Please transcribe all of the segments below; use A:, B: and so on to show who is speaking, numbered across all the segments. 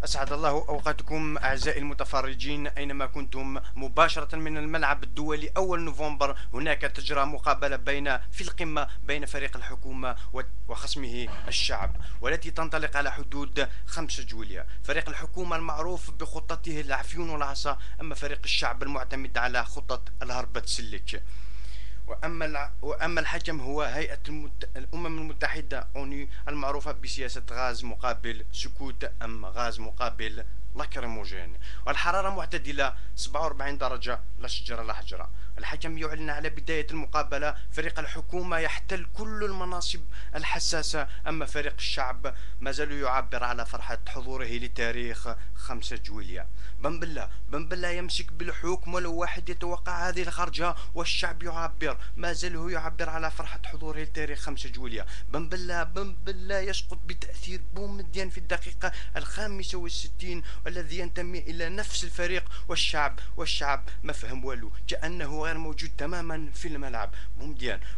A: أسعد الله أوقاتكم أعزائي المتفرجين أينما كنتم، مباشرة من الملعب الدولي أول نوفمبر. هناك تجرى مقابلة في القمة بين فريق الحكومة وخصمه الشعب، والتي تنطلق على حدود 5 جويلية. فريق الحكومة المعروف بخطته العفيون والعصا، أما فريق الشعب المعتمد على خطة الهربة سلك. وأما الحكم هو هيئة الأمم المتحدة ONU المعروفة بسياسة غاز مقابل سكوت أم غاز مقابل lacrymogène. والحرارة معتدلة 47 درجة، لا شجرة لا حجرة. الحكم يعلن على بداية المقابلة. فريق الحكومة يحتل كل المناصب الحساسة، أما فريق الشعب ما زال يعبر على فرحة حضوره لتاريخ 5 جويلية. بن بلة يمسك بالحكم ولو واحد يتوقع هذه الخرجة، والشعب يعبر، ما زال هو يعبر على فرحة حضوره لتاريخ 5 جويلية. بن بلة يسقط بتأثير بومدين في الدقيقة 65، والذي ينتمي إلى نفس الفريق، والشعب ما فهم والو، كأنه غير موجود تماما في الملعب.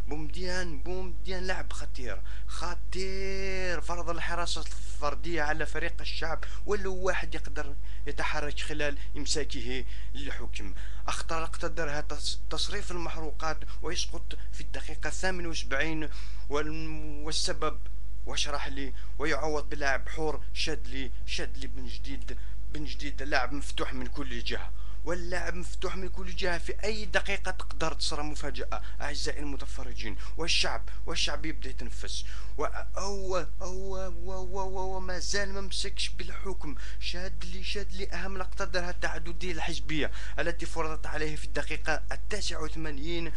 A: بومديان لاعب خطير خطير، فرض الحراسة الفردية على فريق الشعب، ولو واحد يقدر يتحرك خلال إمساكه للحكم. أخطر اقتدرها تصريف المحروقات ويسقط في الدقيقة 78، والسبب واشرح لي، ويعوض بلاعب حور شادلي بن جديد، لاعب مفتوح من كل جهة، واللاعب مفتوح من كل جهة، في أي دقيقة تقدر تصير مفاجأة أعزائي المتفرجين. والشعب يبدأ يتنفس، وهو هو هو ما زال ما مسكش بالحكم. شادلي أهم لقطة دارها التعددية الحزبية التي فرضت عليه في الدقيقة 89،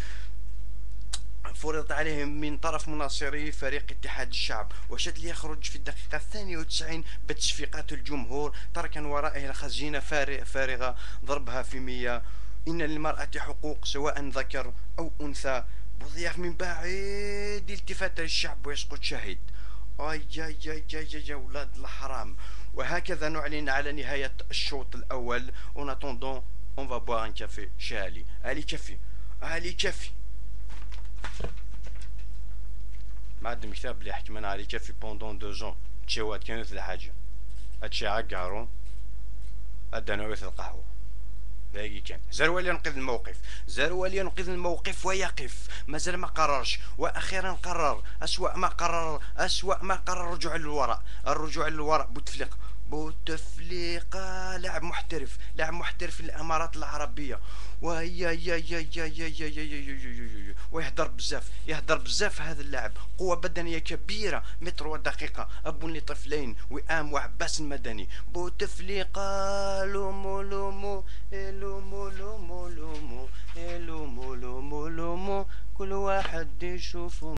A: فرضت عليهم من طرف مناصري فريق اتحاد الشعب. وشادلي يخرج في الدقيقة 92 بتصفيقات الجمهور، تركا ورائه الخزينة فارغة ضربها في 100. إن للمرأة حقوق سواء ذكر أو أنثى. بوضياف من بعيد التفات للشعب ويسقط شهيد. أي أي أي أي أي ولاد الحرام. وهكذا نعلن على نهاية الشوط الأول. En attendant on va boire un café chez Ali. Ali café، Ali café. ما عندهم كتاب اللي حكمنا عليه café pendant 2 ans. تشوات كانت الحاجة هادشي عقارو أدانا القهوة. باقي كان زروال ينقذ الموقف، زروال ينقذ الموقف ويقف، مازال ما قررش، واخيرا قرر. اسوأ ما قرر، اسوأ ما قرر الرجوع للوراء، الرجوع للوراء. بوتفليقة لاعب محترف، لاعب محترف في الامارات العربية، وهي يا يا يا يا يا يا يا يا ويهدر بزاف، يهدر بزاف هذا اللاعب. قوة بدنية كبيرة، متر ودقيقة، أب لطفلين وئام وعباس المدني. بوتفليقة لومو لومو لومو لومو لومو لومو لومو لومو، كل واحد يشوفه.